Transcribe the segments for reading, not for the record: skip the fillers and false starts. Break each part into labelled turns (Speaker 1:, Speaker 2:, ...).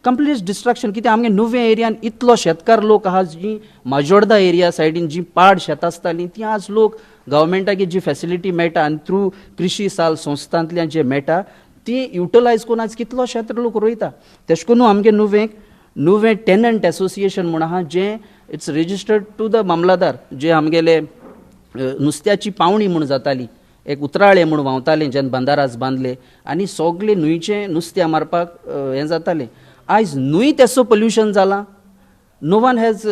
Speaker 1: Complete destruction. कित्याक आमगे नुवें एरियान इतलो शेतकार लोक आहा, जी माजोर्दा एरिया सायडीन जी पाड शेतां आसतालीं ती आज लोक गव्हर्मेंटाक जी फॅसिलिटी मेळटा आनी थ्रू कृशी साल संस्थांतल्यान जे मेळटा ती युटिलायज करून आज कितलो शेत लोक रोयता. तेश करून आमगे नुवेंक नुवें टेनंट एसोसिएशन म्हूण आहा, जें it's registered to the मामलादार, जे आमगेले नुस्त्याची पावणी म्हूण जाताली, एक उतराळे म्हूण व्हांवतालें जेन्ना बंदारास बांदले आनी सगळे न्हंयचें नुस्त्या मारपाक हें जातालें. आयज न्हंय तेसो पोल्युशन जालां, नो वन हॅज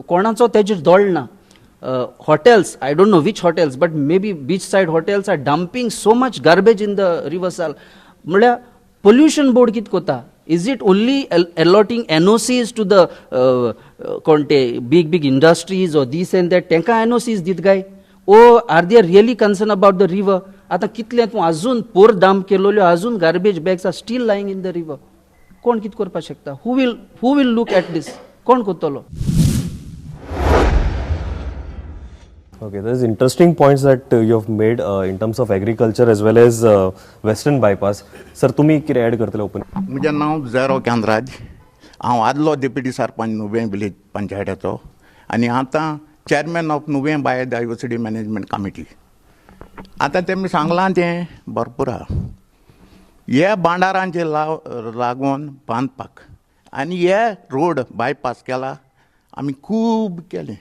Speaker 1: कोणाचो तेजेर दोळ ना. Hotels, I don't know which hotels, but maybe beach side hotels are dumping so much garbage in the river Sal. म्हणल्यार पोल्युशन बोर्ड कितें कोता? Is it only allotting NOCs to the कोण ते big big industries or this and that, तांकां NOCs दित काय, or are they really concern about the river? आतां कितलें तूं अजून पोर डंप केलोल्यो, अजून garbage bags are still lying in the river. कोण कितें करपाक शकता? Who will look at this? कोण करतलो?
Speaker 2: Okay, there's interesting points that you have made in terms of agriculture as well as Western bypass. Sir, तुम्ही कितें add करतले open?
Speaker 3: म्हजें नांव झेरो केंद्राज. हांव आदलो डेप्युटी सरपंच नुवें विलेज पंचायतीचो आनी आतां chairman of Nuvem biodiversity management committee. आतां तेमी सांगलां तें भरपूर आहा. हे बांदारांचे लागून बांदपाक आनी हे रोड बायपास केला आमी खूब केलें.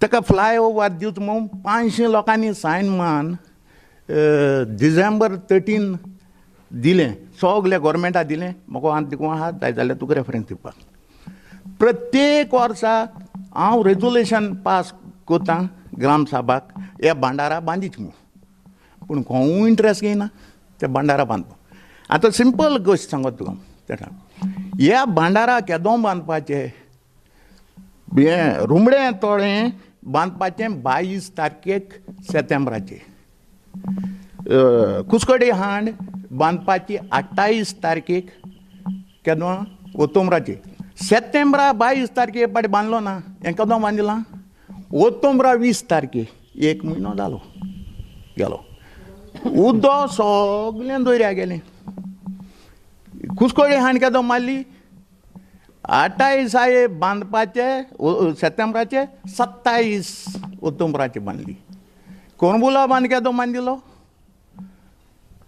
Speaker 3: ताका फ्लाय ओवर दिवचो म्हणून 500 लोकांनी सायन मान डिसेंबर 13 दिलें, सगल्या गोवोरमेंटा दिलें. म्हाका आनी देखून आहा जाय जाल्यार तुका रेफरन्स दिवपाक. प्रत्येक वर्सा हांव रेजोल्युशन पास करता ग्रामसभाक हे बांदारा बांदीच म्हूण, पूण कोणूय इंट्रस्ट घेयना ते बांदारा बांदपाक. आतां सिंपल गोश्ट सांगत तुका, तेका ह्या बांदारा केदो बांदपाचें, हें रुमडें तोळें बांदपाचें 22 तारखेक सेप्टेंबराचे, कुस्कडी हांड बांदपाची 28 तारखेक केदो ओतोंबराचे. सेप्टेंबरा 22 तारखे पाटी बांदलो ना, हें केदो बांदिलां ओतोंबरा 20 तारखे, एक म्हयनो जालो गेलो. उदक सगळें दर्या गेलें. कुस्कडी हांड केदो मारली 28 आये बांदपाचे सेप्टेंबराचे, 27 ओतोंबराचे बांदली. कोरबुला बांद केदो बांदिलो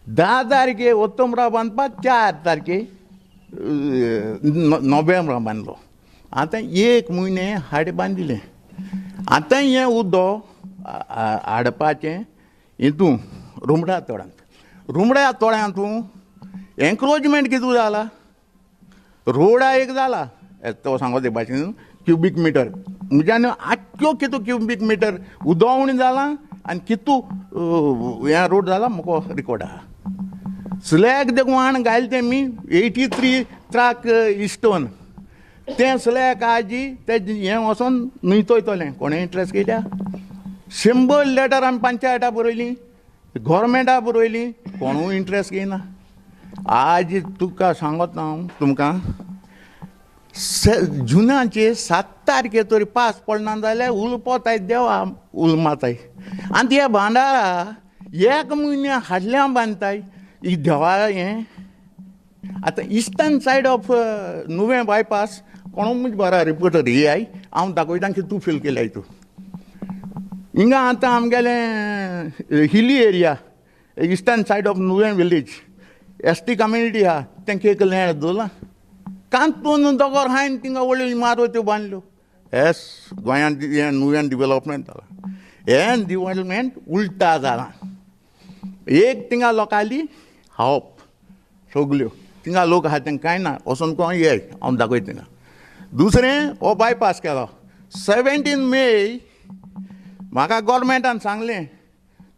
Speaker 3: 10 तारखे ओतोंबरा बांदपाक, 4 तारखे नोव्हेंबरा बांदलो. आतां एक म्हयने हाड बांदिलें. आतां हें उदक हाडपाचें हितून रुमडा तोळ्यांत, रुमड्या तोळ्यांतू एन्क्रोचमेंट कितें जाला, रोडा एक जाला तो सांगो ते भाशेन क्युबीक मिटर म्हज्यान आख्यो कितू क्युबीक मिटर उदक जालां आनी कितू हें रोड जाला म्हाका रिकॉर्ड आहा. स्लॅग देखून हाण घायले तेमी 83 ट्रक इस्टोन, तें स्लॅग आजी तें हें वचोन न्हंयतोयतलें. कोणें इंट्रस्ट घेयल्या? 100 लेटर आमी पंचायता बरयली, गोवोरमेंटा बरयली, कोणूय इंट्रस्ट घेयना. आज तुका सांगत हांव तुमकां, जुनाचे 7 तारखे तरी पास पडना जाल्यार उलपोताय देवा उलमाताय. आनी त्या बांदारा एक म्हयन्या हाडल्या बांदताय ही देवा हें. आतां eastern side of Nuvem bypass कोणूच बरा रिपोर्टर हे I हांव दाखयता की तूं फील केल्याय तूं. हिंगा आतां आमगेलें hilly area eastern side of Nuvem village S T community आहा, तेंका एक लँड दवरलां कांतून दोगोर हायन थिंगा व्हडल्यो इमारत्यो बांदल्यो. एस गोंयांत हें नुव्यान डिवेलॉपमेंट जालां, हें डिवेलॉपमेंट उल्टा जालां. एक थिंगा लोकांली हावप सगल्यो थिंगा लोक आहा तेंकां कांय ना, वचोन कोण ये हांव दाखयता थिंगा. दुसरें हो बायपास केलो 17 मे म्हाका गोवोरमेंटान सांगलें,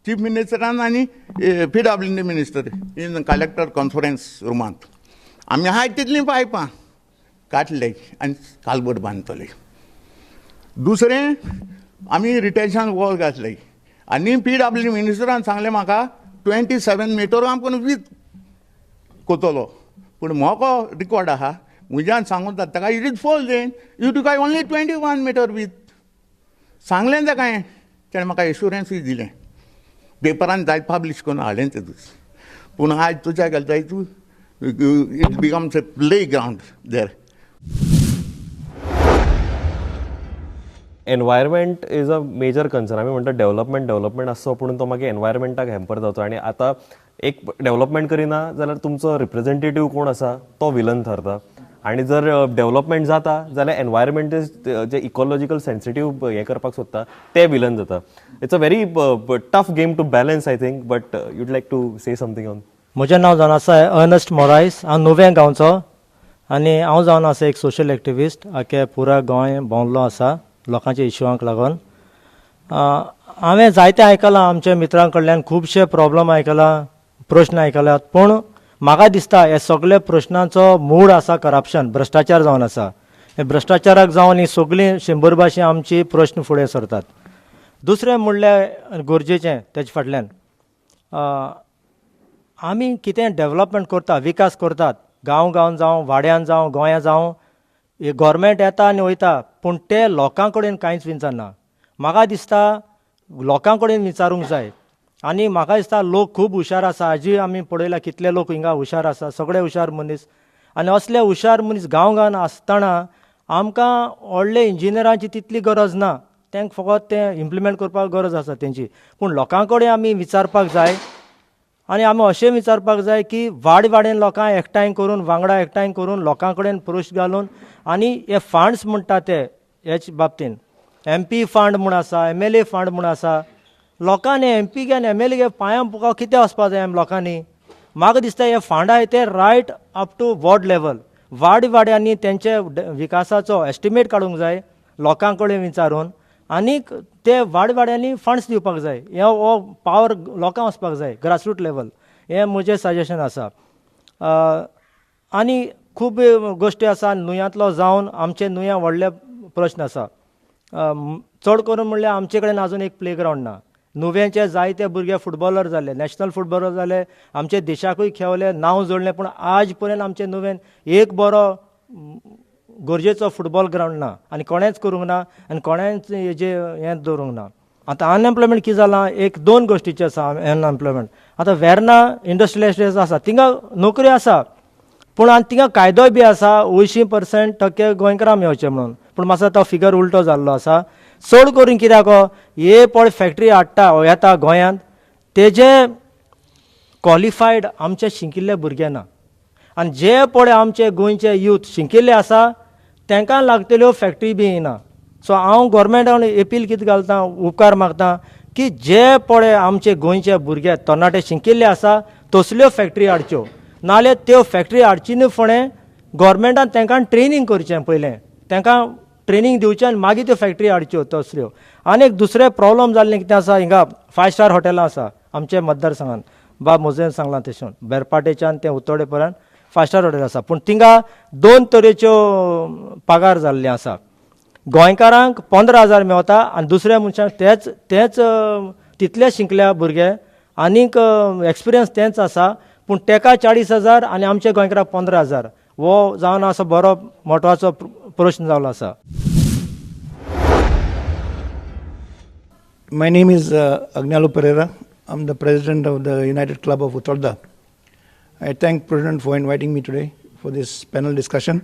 Speaker 3: चीफ मिनिस्टरान आनी P W D minister in collector conference रुमांत आमी आहाय तितलीं पायपां काडले आनी कालबट बांदतले. दुसरें आमी रिटेन्शन वॉल घातले आनी पी डब्ल्यू डी मिनिस्टरान सांगलें म्हाका 27 मिटर आमकां वीज कोतलो, पूण म्हाका रिकॉर्ड आहा म्हज्यान सांगून जाता ताका it is 4 lane, you तुका ओन्ली 21 मिटर वीज सांगलें ताका हांवें. तेणें म्हाका एश्युरन्सूय दिलें, पेपरान जायत पब्लीश करून हाडलें तें दीस. पूण आयज तुज्या गेले जाय तूं It becomes a playground there.
Speaker 2: Environment is a major concern. आमी म्हणटा डेव्हलपमेंट, डेव्हलपमेंट आसचो, पूण तो मागीर एनवायरमेंटाक हॅम्पर जावचो. आनी आतां एक डेव्हलपमेंट करिना जाल्यार तुमचो रिप्रेझेंटेटीव कोण आसा तो विलन थारता, आनी जर डेव्हलपमेंट जाता जाल्यार एनवायरमेंट जे इकॉलॉजिकल सेन्सिटीव हें करपाक सोदता ते विलन जाता. It's a very tough game to balance, I think, but you'd like to say something on.
Speaker 4: म्हजें नांव जावन आसा अर्नस्ट मोरायस. हांव नुवें गांवचो आनी हांव जावन आसा एक सोशल एक्टिविस्ट. आख्खे पुरा गोंय भोंवल्लो आसा लोकांच्या इशुआंक लागून. हांवें जायतें आयकलां आमच्या मित्रां कडल्यान, खुबशे प्रॉब्लम आयकला, प्रश्न आयकल्यात, पूण म्हाका दिसता हे सगळे प्रश्नांचो मूळ आसा करप्शन, भ्रश्टाचार जावन आसा. हे भ्रश्टाचाराक जावन ही सगळीं शंबर भाशे आमची प्रश्न फुडें सरतात. दुसरें म्हणल्यार गरजेचें तेजे फाटल्यान आमी कितें डेवलपमेंट करता, विकास करतात, गांव गांवान जावं, वाड्यान जावं, गोंया जावं, गोवोरमेंट येता आनी वयता, पूण ते लोकां कडेन कांयच विचारना. म्हाका दिसता लोकां कडेन विचारूंक जाय. आनी म्हाका दिसता लोक खूब हुशार आसा. आजूय आमी पळयला कितले लोक हिंगा हुशार आसा, सगळे हुशार मनीस. आनी असले हुशार मनीस गांव गांवान आसतना आमकां व्हडले इंजिनियरांची तितली गरज ना, तांकां फकत तें इम्प्लिमेंट करपाक गरज आसा तेंची. पूण लोकां कडेन आमी विचारपाक जाय. आनी आमी अशें विचारपाक जाय की वाड वाडेन लोकांक एकठांय करून, वांगडा एकठांय करून, लोकां कडेन प्रश्न घालून, आनी हे फंड्स म्हणटा ते हेच बाबतीन एमपी फंड म्हूण आसा, एमएलए फंड म्हूण आसा, लोकांनी एमपी आनी एमएलए पांयां पुका कितें वचपा जाय लोकांनी. म्हाका दिसता हे फंड आहाय ते right up to ward level, वाड वाड्यांनी तेंचे विकासाचो एस्टिमेट काडूंक जाय लोकां कडेन विचारून, आनीक ते वाड वाड्यांनी फंड्स दिवपाक जाय. हे हो पावर लोकांक वचपाक जाय, ग्रासरूट लेवल. हें म्हजें सजेशन आसा. आनी खूब गोश्टी आसा नुयांतलो जावन आमचे नुया व्हडले प्रश्न आसा. चड करून म्हणल्यार आमचे कडेन आजून एक प्ले ग्रावंड ना. नुवेंचे जायते भुरगे फुटबॉलर जाले, नॅशनल फुटबॉलर जाले, आमचे देशाकूय खेळले, नांव जोडलें, पूण आज पर्यंत आमचे नुवेन एक बरो गरजेचो फुटबॉल ग्रावंड ना, आनी कोणेंच करूंक ना, आनी कोणेंच हेजे हें दवरूंक ना. आतां अनएम्प्लॉयमेंट कितें जालां, एक दोन गोश्टीचें आसा अनएम्प्लॉयमेंट. आतां वेर्ना इंडस्ट्रियल एस्टेट आसा, थिंगा नोकरी आसा, पूण आनी थिंगा कायदोय बी आसा 80% टक्के गोंयकारांक मेळचें म्हणून, पूण मातसो तो फिगर उल्टो जाल्लो आसा. चड करून कित्याक हे पळय फॅक्टरी हाडटा येता गोंयांत, तेजे क्वॉलिफायड आमचे शिकिल्ले भुरगे ना, आनी जे पळय आमचे गोंयचे यूथ शिकिल्ले आसा तांकां लागतल्यो फॅक्टरी बी येना. सो हांव गोवोरमेंटान एपील कितें घालता, उपकार मागता की जे पळय आमचे गोंयचे भुरगे तरणाटे शिकिल्ले आसा तसल्यो फॅक्टरी हाडच्यो, नाल्यार त्यो फॅक्टरी हाडची न्हू फुडें गोवोरमेंटान तांकां ट्रेनींग करचें, पयलें तांकां ट्रेनींग दिवचें आनी मागीर त्यो फॅक्टरी हाडच्यो तसल्यो. आनी एक दुसरें प्रॉब्लम जाल्लें कितें आसा, हिंगा 5 स्टार हॉटेलां आसा आमचे मतदारसंघान, बाब मोजेन सांगलां तशें, बेरपाटेच्यान तें उत्तोडे पर्यंत 5 स्टार हॉटेल आसा, पूण थिंगा 2 तरेच्यो पगार जाल्ले आसा. गोंयकारांक 15,000 मेवता आनी दुसऱ्या मनशांक तेच तेच तितले शिकल्या भुरगे आनीक एक्सपिरियन्स तेंच आसा, पूण तेका 40,000 आनी आमच्या गोंयकारांक 15,000. हो जावन आसा बरो म्हत्वाचो प्रश्न जाल्लो आसा.
Speaker 5: My name is Agnelo Pereira. I'm the president of the United Club of Utorda. I thank President for inviting me today for this panel discussion.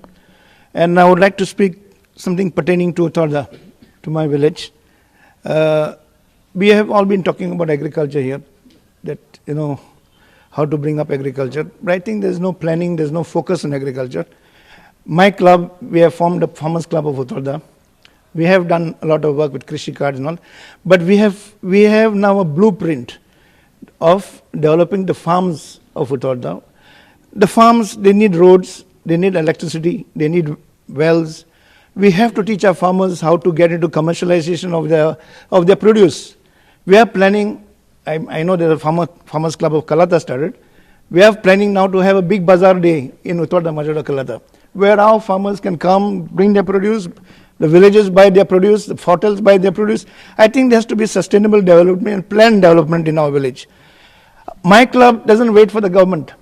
Speaker 5: And I would like to speak something pertaining to Utorda, to my village. We have all been talking about agriculture here, that, you know, how to bring up agriculture. But I think there's no planning, there's no focus on agriculture. My club, we have formed a Farmers Club of Utorda. We have done a lot of work with Krishi cards and all, but we have now a blueprint of developing the farms of Utorda. The farms, they need roads, they need electricity, they need wells. We have to teach our farmers how to get into commercialization of their produce. We are planning, I know there's a Farmers Club of Kalata started. We are planning now to have a big bazaar day in Utorda, Majorda, Kalata, where our farmers can come, bring their produce, the villages buy their produce, the hotels buy their produce. I think there has to be sustainable development and planned development in our village. My club doesn't wait for the government.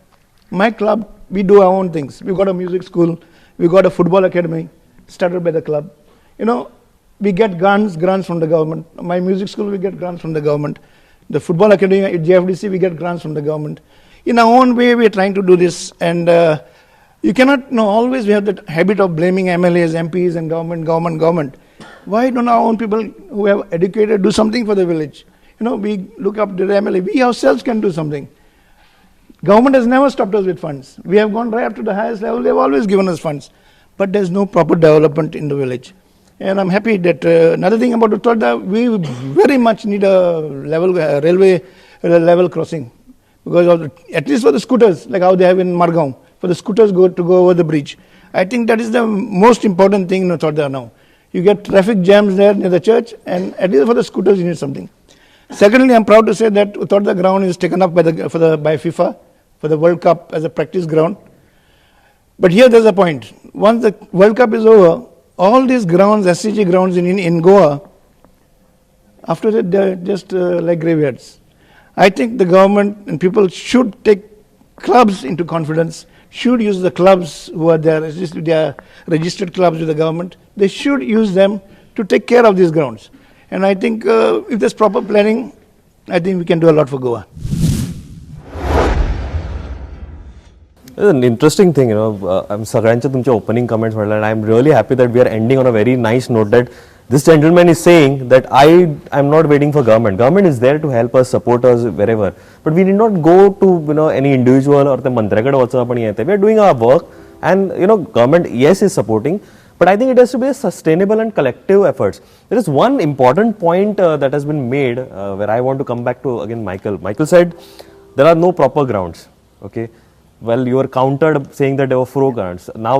Speaker 5: My club, we do our own things. We've got a music school, we've got a football academy started by the club. You know, we get grants from the government. My music school, we get grants from the government. The football academy at JFDC, we get grants from the government. In our own way, we are trying to do this, and you cannot, you know, always we have that habit of blaming MLAs, MPs, and government, government, government. Why don't our own people who have educated do something for the village? You know, we look up to the MLA. We ourselves can do something. Government has never stopped us with funds. We have gone right up to the highest level. They've always given us funds. But there's no proper development in the village. And I'm happy that another thing about Utorda, we very much need a level railway level crossing. Because of the, at least for the scooters, like how they have in Margao, for the scooters to go over the bridge. I think that is the most important thing in Utorda now. You get traffic jams there near the church, and at least for the scooters, you need something. Secondly, I'm proud to say that Utorda ground is taken up by FIFA for the World Cup as a practice ground. But here there's a point. Once the World Cup is over, all these grounds, SCG grounds in Goa, after that they're just like graveyards. I think the government and people should take clubs into confidence, should use the clubs who are there, they are registered clubs with the government. They should use them to take care of these grounds. And I think if there's proper planning, I think we can do a lot for Goa.
Speaker 2: It's an interesting thing. सगळ्यांचे तुमचे opening comments म्हणले and I am really happy that we are ending on a very nice note, that this gentleman is saying that I am not waiting for government. Government is there to help us, support us wherever, but we need not go to any individual or त्या मंत्र्याकडे वचप आणि येते. We are doing our work and government, yes, is supporting, but I think it has to be a sustainable and collective efforts. There is one important point that has been made where I want to come back to again Michael. Michael said there are no proper grounds. Okay. Well, you were countered saying that there were four grounds. Now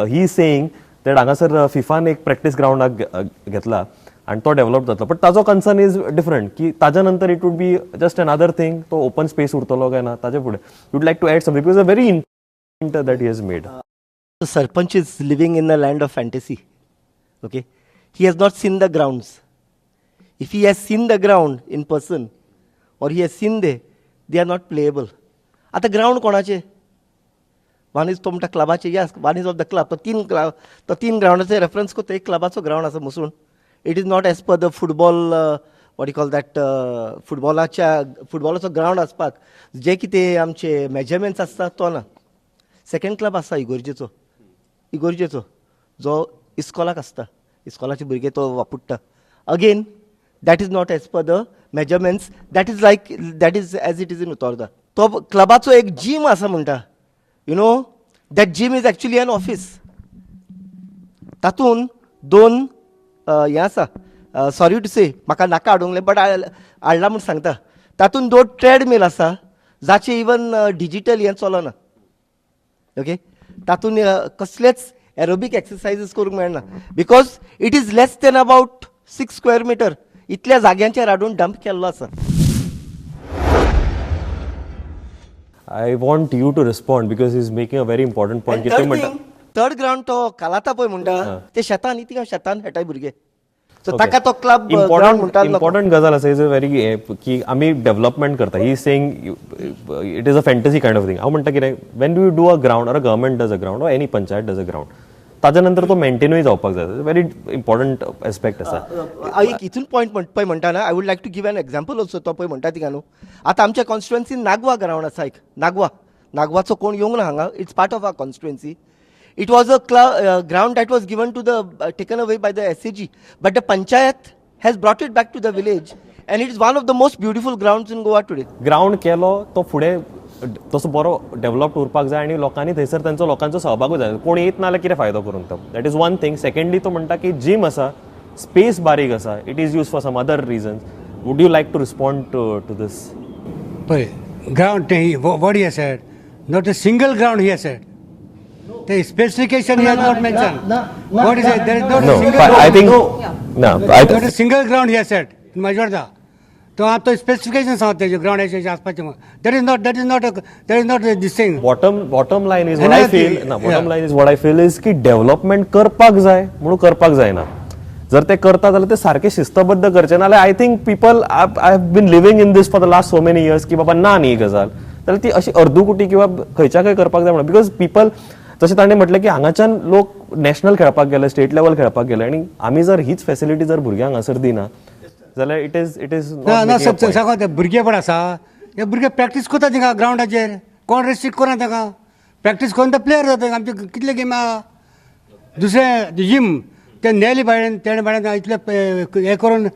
Speaker 2: he is saying that हांगासर फिफान एक practice ground घेतला आणि तो develop जातलो, but ताजो concern is different की ताज्या नंतर it would be just another thing. तो ओपन स्पेस उरतलो काय ना. ताजे फुडें you'd like to add something, because a very that he has made.
Speaker 6: The Sarpanch is living in a land of fantasy. Okay? He has not seen the grounds. If he has seen the ground in person or he has seen they are not playable. आता ground कोणाचे? One is तो म्हणटा क्लबाचे. Yes, one is of the club. तो तीन club, तो तीन ग्राउंडाचे reference करता. एक क्लबाचो ग्राउंड आसा मसून. It is not as per the football, what you call that, फुटबॉलाच्या फुटबॉलाचो ग्राउंड आसपाक जे कितें आमचे मेजरमेंट्स आसता तो ना. सेकंड क्लब आसा इगोर्जेचो, इगोर्जेचो जो इस्कॉलाक आसता, इस्कॉलाचे भुरगे तो वापरता. Again, that is not as per the measurements. That is like, that is as it is in Utorda. तो क्लबाचो एक जीम आसा म्हणटा. You know that gym is actually an office. तातूंत दोन हें आसा, सॉरी टू से, म्हाका नाका हाडूंक, बट हाडला म्हूण सांगता. तातूंत दोन ट्रेडमील आसा जाचे इवन डिजिटल हें चलना. ओके, तातूंत कसलेच एरोबीक एक्सरसाइजीस करूंक मेळना because it is less than about 6 square meter. इतल्या जाग्यांचेर हाडून डंप केल्लो आसा.
Speaker 2: I want you to respond because he is making a very important point. कितें म्हणटा?
Speaker 6: थर्ड ग्राउंड तो कालाता पळय म्हणटा, ते शेतान इतक्या शेतान खेळटाय भुरगे, सो ताका तो क्लब ग्राउंड म्हणटात.
Speaker 2: इम्पॉर्टंट गजाल आसा, is a very की आमी डेव्हलपमेंट करता. He saying it is a fantasy kind of thing. हांव म्हणटा कितें, when do you do a ground or a government does a ground or any panchayat does a ground, ताच्या नंतर तो मेंटेनूय जावपाक जाय. व्हेरी इम्पॉर्टंट एस्पेक्ट आसा.
Speaker 6: एक हितून पॉयंट पळय म्हणटा ना, I would like to give an example also. तो पळय म्हणटा तिका न्हू, आतां आमच्या कॉन्स्टिट्युएन्सीन नागवा ग्राउंड आसा एक. नागवा, नागवाचो कोण येवंक ना हांगा. It's part of our constituency. It was a ground that was given to the taken away by the SAG, but the panchayat has brought it back to the village and it is one of the most beautiful grounds in Goa today.
Speaker 2: Ground केलो तो फुडें तसो बरो developed उरपाक जाय आनी लोकांनी थंयसर तेंचो लोकांचो सहभागूय जाय. कोण येत ना जाल्यार कितें फायदो करून तो? That is one thing. Secondly, तो म्हणटा की जीम आसा, स्पेस बारीक आसा, it is use for some other reasons. Would you like to respond to this?
Speaker 7: पळय, ground, what he has said, not a single ground he has said. The specification he has not mentioned. What is it? There is not a
Speaker 2: no
Speaker 7: single
Speaker 2: I
Speaker 7: ground.
Speaker 2: Think ना.
Speaker 7: Not a single ground he has said in Majorda. तो आप तो specification सांगते जो ground आसपाचे. That is not this thing.
Speaker 2: Bottom line is what I
Speaker 7: And
Speaker 2: feel ना, bottom line is what I feel is की development करपाक जाय म्हणून करपाक जायना. जर ते करता जाल्यार ते सारखे शिस्तबद्ध करचे. नाल्यार I think people, I have been living in this for the last so many years की बाबा ना न्ही गजाल जाल्यार ती अशी अर्दुकुटी किंवा खंयच्या खंय करपाक जाय म्हणून. Because people, जशें ताणें म्हटलें की हांगाच्यान लोक नॅशनल खेळपाक गेले, स्टेट लेवल खेळपाक गेले आनी आमी जर हीच फॅसिलिटी जर भुरग्यांक हांगासर दिना जाल्यार it is
Speaker 7: ना ना, सांगो, ते भुरगेपण आसा. हे भुरगे प्रॅक्टीस करता थिंगा ग्रावंडाचेर, कोण रेस्ट्रिक्ट करना ताका, प्रॅक्टीस करून ते प्लेयर जाता. आमचे कितले गेम आहा दुसरें जिम ते नेले भायल्यान तेणे भायल्यान इतले हें करून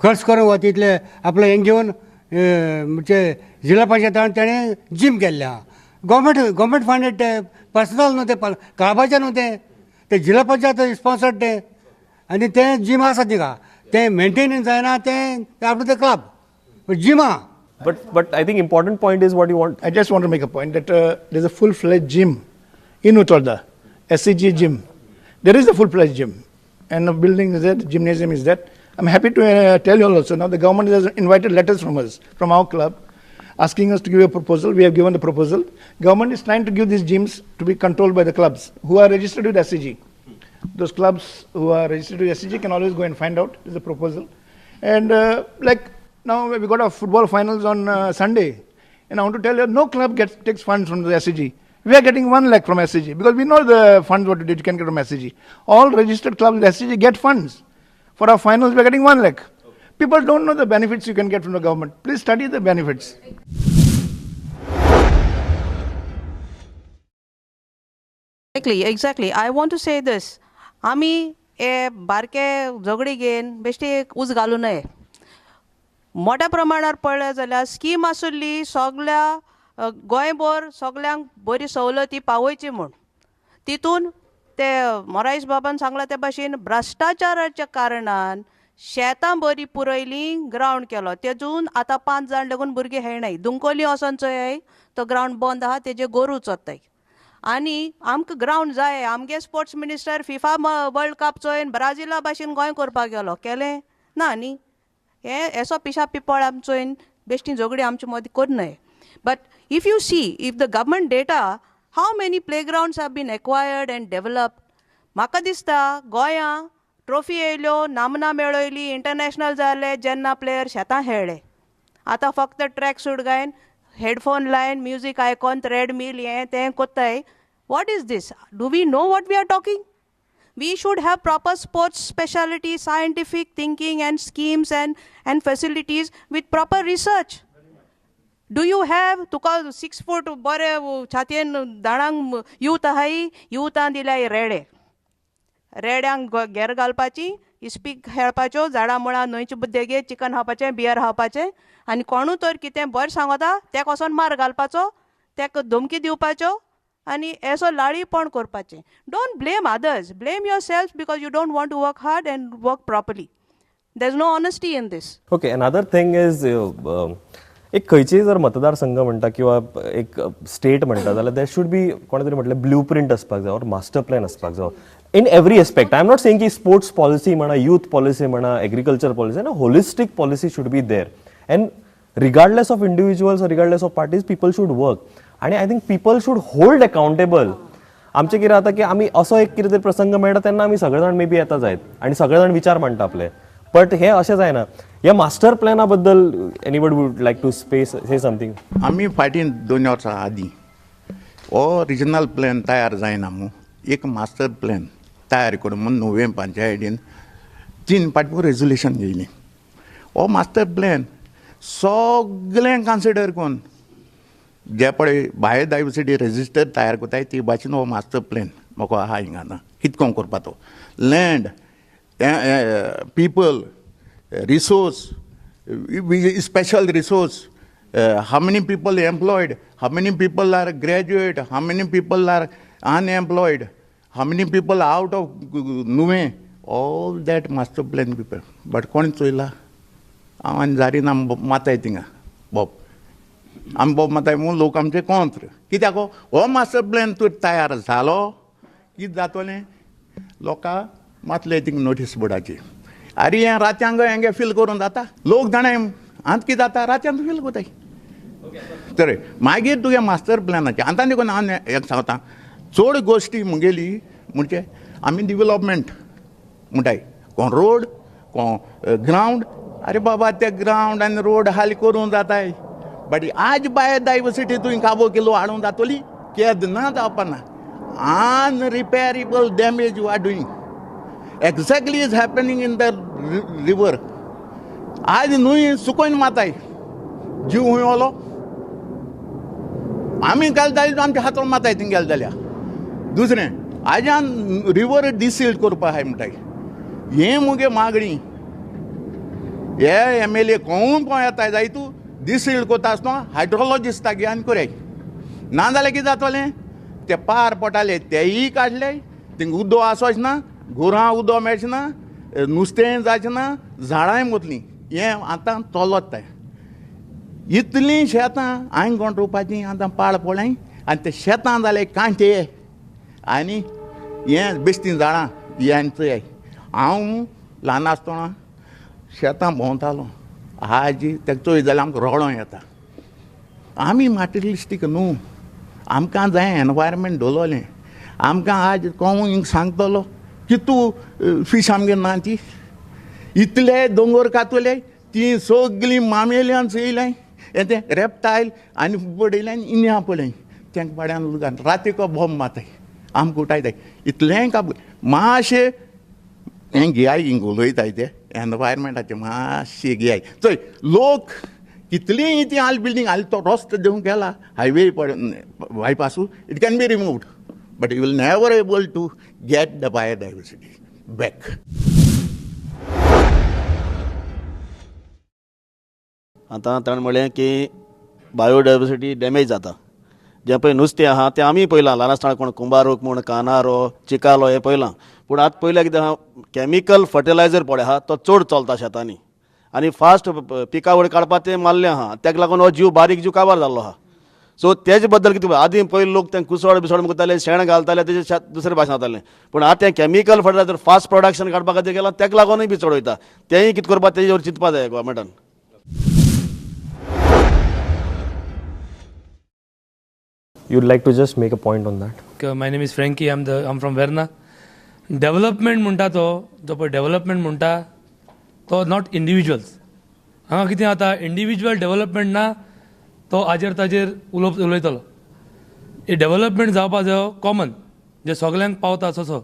Speaker 7: खर्च करून वता इतले आपले हें घेवन म्हणजे जिल्हा पंचायतान तेणें जीम केल्लें आहा. गव्हर्मेंट फंडेड ते, पर्सनल न्हू ते, क्लबाचें न्हू ते, ते जिल्हा पंचायत स्पॉन्सर्ड ते, आनी तें जीम आसा थिंगा, तें मेंटेनन्स जायना, तें आपलें तें क्लब जीम आहा.
Speaker 2: But I think important point is what you want.
Speaker 5: I just want to make a point that there is a full-fledged gym in Utorda, SCG gym. There is a full-fledged gym, and the building is there, the gymnasium is there. I'm happy to tell you all also, now the government has invited letters from us, from our club, asking us to give a proposal. We have given the proposal. Government is trying to give these gyms to be controlled by the clubs who are registered with SCG. Those clubs who are registered with SCG can always go and find out. There's a proposal. And like now we got our football finals on Sunday. And I want to tell you, no club takes funds from the SCG. We are getting 1 lakh from SCG because we know the funds what you can get from SCG. All registered clubs with SCG get funds. For our finals, we are getting 1 lakh. People don't know the benefits you can get from the government. Please study the benefits.
Speaker 8: Exactly. I want to say this. आमी हे बारके झगडी घेवन बेश्टी एक उज घालूं नये. मोठ्या प्रमाणार पळयलें जाल्यार स्कीम आसुल्ली सगल्या गोंयभर सगल्यांक बरी सवलती पावयची म्हूण, तितून ते मोरायस बाबान सांगलां ते भाशेन भ्रश्टाचाराच्या कारणान शेतां बरी पुरयलीं, ग्रावंड केलो, तेजून आतां 5 जाण लागून भुरगीं खेळनाय. दुंकोली वचोन चोयाय तो ग्रावंड बंद आहा, तेजे गोरू चोत्ताय. आनी आमकां ग्रावंड जाय. आमगे sports minister FIFA world cup चोयन ब्राझिला भाशेन गोंय करपाक गेलो, केलें ना न्ही. हें एसो पिशा पिपळ आम चोयन बेश्टी झगडी आमचे मदीं करूं नये. But if you see, if the government data, how many playgrounds have been acquired and developed, म्हाका दिसता गोंयां ट्रॉफी येयल्यो, नामना मेळयली, इंटरनॅशनल जाले जेन्ना प्लेयर शेतां खेळ्ळे. आतां फक्त ट्रॅक सूट घायन, हेडफोन लायन, म्युजीक आयकोन, ट्रेडमील हें तें कोत्ताय. What is this? Do we know what we are talking? We should have proper sports speciality, scientific thinking and schemes and facilities with proper research. Do you have तुका 6 फूट बरे छातयेन दाणांक youth आहाय, युथान दिल्याय रेडे, रेड्यांक घेर घालपाची, इस्पीक खेळपाच्यो, झाडां मुळां न्हंयचे देगेर चिकन खावपाचें, बियर खावपाचें, आनी कोणूय तर कितें बरें सांगता तेका वचोन मार घालपाचो, तेका धमकी दिवपाच्यो आनी एसो लाळीपण करपाचें. Don't blame others, blame yourself because you don't want to work hard and work properly. There is no honesty in this.
Speaker 2: Okay, another thing is एक खंयचीय जर मतदारसंघ म्हणटा किंवा एक स्टेट म्हणटा जाल्यार there should be कोणे तरी म्हटलें ब्लू प्रिंट आसपाक जाय ऑर मास्टर प्लॅन आसपाक जाय in every aspect. I am not saying की स्पोर्ट्स पॉलिसी म्हणा, यूथ पॉलिसी म्हणा, एग्रीकल्चर पॉलिसी ना, holistic policy should be there and regardless of individuals or regardless of parties people should work. आनी I think people should hold accountable. आमचें कितें जाता की आमी असो एक कितें तरी प्रसंग मेळटा तेन्ना आमी सगळे जाण मे बी येता जायत आनी सगळे जाण विचार मांडटा आपले, बट हें अशें जायना. ह्या मास्टर प्लॅना बद्दल anybody would like to say something?
Speaker 3: आमी फाटीं 2 वर्सां आदीं हो रिजनल प्लॅन तयार जायना मू, एक मास्टर प्लॅन तयार करून म्हूण नुवें पंचायतीन 3 फाटपूर रेजोल्युशन घेयलें. हो मास्टर प्लॅन सगळें कन्सिडर करून जे पळय बायोडायवर्सिटी रजिस्टर तयार करताय ती भाशेन हो मास्टर प्लॅन म्हाका आहा हिंगा आतां कितें करून करपा तो land, people, resource, special resource, how many people employed, how many people are graduate, how many people are unemployed, how many people out of Nuvem, all that master plan people. But कोण चोयला? हांव आनी जारीन आम माताय थिंगा बोब, आमी बोब माताय म्हूण लोक आमचे कोंत्र कित्याक हो मास्टर प्लॅन तूं तयार जालो कितें जातलें लोकां मातले थिंग नोटीस बोर्डाचेर. आरे हें रातयांक हेंगे फील करून जाता, लोक जाणाय आतां कितें जाता रातयांक फील करताय. तर मागीर तुगे मास्टर प्लॅनाचें आतां देखून हांव एक सांगता, चड गोश्टी मुगेली म्हणजे आमी डिवलपमेंट म्हणटाय, कोण रोड कोण ग्रावंड. अरे बाबा ते ग्रावंड आनी रोड हाली करूंक जाताय, बट आज बायोडायवर्सिटी तुवें काबो किलो हाडूंक जातली केन्ना जावपाना. Unrepairable damage you are doing. Exactly is happening in the river. आज न्हूय सुकोवन माताय, जीव हुंय वलो? आमी गेले जाल्यार आमच्या हातून माताय थिंग गेले जाल्यार. दुसरें आज्यान रिवर डिसिल्ट करपा आहाय म्हणटाय, हें मुगे मागणी. हे एमएलए कोण कोण येताय जाय तूं डिसिल्ट कोता आसतना हायड्रोलॉजिस्टाक घे आनी करय, नाजाल्यार कितें जातलें, ते पार पडटाले तेयी काडले, थिंग उदो आसोच ना, गोरां उदो मेळचें ना, नुस्तें जायचें ना, झाडांय मोतलीं. हें आतां चलत तें इतलीं शेतां हांवें कोण रोवपाचीं आतां पाड पडलें आनी ते शेतां जाले कांटे आनी हें बेश्टीं झाडां हें चोय. हांव ल्हान आसतना शेतां भोंवतालो, आजी तेका चोयत जाल्यार आमकां रडों येता. आमी माटेरियलिस्टीक न्हू, आमकां जाय एनवायरमेंट दवरलें. आमकां आज कोण हिंग सांगतलो की तूं फीश आमगेर ना ती, इतले दोंगर कातले ती सगळीं मामेल्यान चोयलें, हें तें रेपटायल आनी पडयलें आनी इंडिया पळय तेंका पाड्यान उदकान रातीको बॉम्ब मारताय आमकां उठायताय. इतलें काब मातशें हें घेयाय हिंग उलयताय ते एनवायरमेंटाचें मातशें घेयाय. चोय लोक कितलीं ती आल बिल्डींग आल तो रस्तो देवूंक गेला highway बायपासू, it can be removed but you will never able to get the biodiversity back.
Speaker 9: आतां ताणें म्हणलें की बायोडायवर्सिटी डॅमेज जाता. जें पळय नुस्तें आहा तें आमी पळयलां ल्हान आसतना, कोण कुंबारूक म्हूण कानारो चिकालो हें पळयलां. पूण आतां पळयल्यार कितें आहा, कॅमिकल फर्टिलायझर पळय आहा तो चड चलता शेतांनी आनी फास्ट पिकावळ काडपाक तें मारलें आहा, तेका लागून हो जीव बारीक जीव काबार जाल्लो आहा. सो तेजे बद्दल कितें आदीं पयलीं लोक तें कुसोड बिसोड करताले, शेण घालताले, तेजें शेत दुसरे भाशेन जातालें. पूण आतां तें कॅमिकल फर्टिलायझर फास्ट प्रोडक्शन काडपा खातीर गेलां, तेका लागूनय बी चड वयता. तेंय कितें करपाक तेजेर चिंतपा जाय गोवोरमेंटान.
Speaker 2: You'd like to just make a point on that?
Speaker 10: My name is Frankie. I'm from Verna. Development म्हणटा तो जो पळय डेव्हलपमेंट म्हणटा तो not individuals. हांगा कितें जाता, इंडिविज्युअल डेव्हलपमेंट ना तो आजेर ताजेर उलयतलो. हे डेव्हलपमेंट जावपा जायो कॉमन, जे सगल्यांक पावता तसो.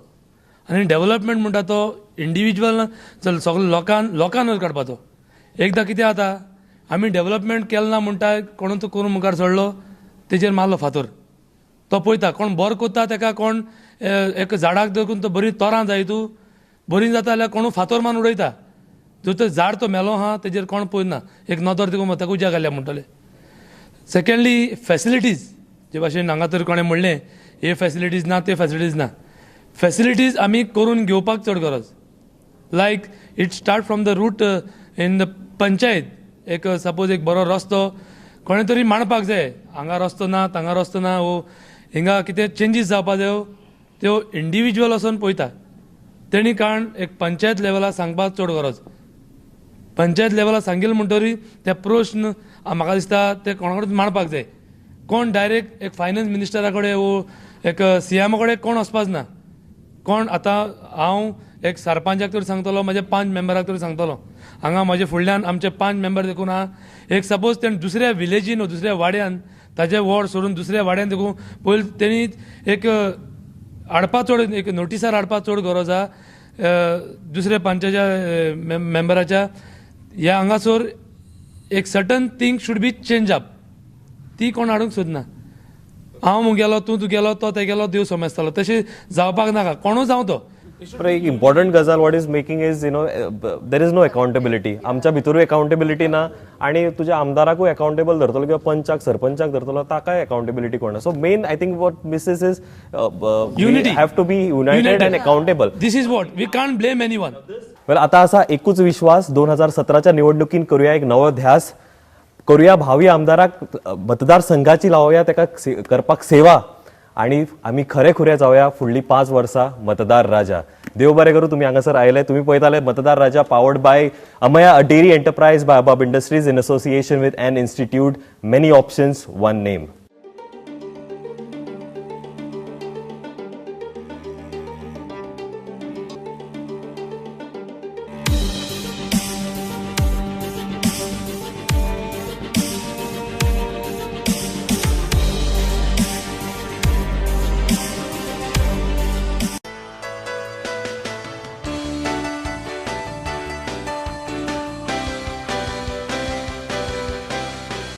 Speaker 10: आनी डेव्हलपमेंट म्हणटा तो इंडिविज्युअल सगळे लोकान वयर काडपाचो. एकदां कितें जाता, आमी डेव्हलपमेंट केलें ना म्हणटा कोणूच करून मुखार सरलो तेजेर मारलो फातर, तो पळयता कोण बरो कोत्ता तेका, कोण एक झाडाक धरून तो बरी तोरां जाय तूं बरी जाता जाल्यार कोणू फातर मारून उडयता. जो तो झाड तो मेलो आहा तेजेर कोण पळयना, एक नदर दिवन ताका उज्या घाल्या म्हणटले. सेकंडली फॅसिलिटीज, जे भाशेन हांगा तर कोणें म्हणलें हे फॅसिलिटीज ना ते फॅसिलिटीज ना, फॅसिलिटीज आमी करून घेवपाक चड गरज. Like it start from the root in the panchayat. एक सपोज एक बरो रस्तो कोणें तरी मांडपाक जाय, हांगा रस्तो ना तांगा रस्तो ना, वो हिंगा कितें चेंजीस जावपा जायो, त्यो इंडिविज्युअल वचून पळयता. तेणी कारण एक पंचायत लेवलार सांगपाक चड गरज. पंचायत लेवलार सांगील म्हणटरी ते प्रश्न म्हाका दिसता ते कोणा कडेन मांडपाक जाय. कोण डायरेक्ट एक फायनान्स मिनिस्टरा कडेन वो एक सीएमा कडेन कोण वचपाच ना. कोण आतां हांव एक सरपंचाक तरी सांगतलो, म्हज्या 5 मेंबराक तरी सांगतलो, हांगा म्हज्या फुडल्यान आमचे 5 मेंबर देखून आहा. एक सपोज तेणें दुसऱ्या विलेजीन वो दुसऱ्या वाड्यान ताजे वॉर्ड सोडून दुसऱ्या वाड्यान देखून पयलीं तेणी एक हाडपा चड एक नोटिसार हाडपा चड गरज आहा दुसऱ्या पंचायच्या मेंबराच्या. ह्या हांगासर एक certain thing should be change up, ती कोण हाडूंक सोदना. हांव मुगेलो तूं तुगेलो तो तेगेलो देव समजतालो, तशें जावपाक नाका, कोणूय जावं तो.
Speaker 2: पण एक इम्पॉर्टंट गजाल what is making is you know there is no accountability. आमच्या भितरूय अकाउंटेबिलिटी ना आणि तुझ्या आमदाराकूय अकाउंटेबल धरतलो किंवा पंचाक सरपंचाक धरतलो ताकाय अकाउंटेबिलिटी कोण ना. So main I think what misses is
Speaker 10: unity.
Speaker 2: Have to be united and accountable.
Speaker 10: This is what we can't blame anyone.
Speaker 2: Well आता असा एकूच विश्वास 2017च्या निवडणुकीन करूया एक नवो ध्यास करूया, भावी आमदाराक मतदारसंघाची लावया ताका करपाक सेवा आणि आमी खरे खुरे जावया फुडली 5 वर्सां मतदार राजा. देव बरें करूं. तुमी हांगासर आयले, तुमी पळयताले Matdar Raja powered by Amaya, a dairy enterprise by ABAB Industries in association with an institute. Many options, one name.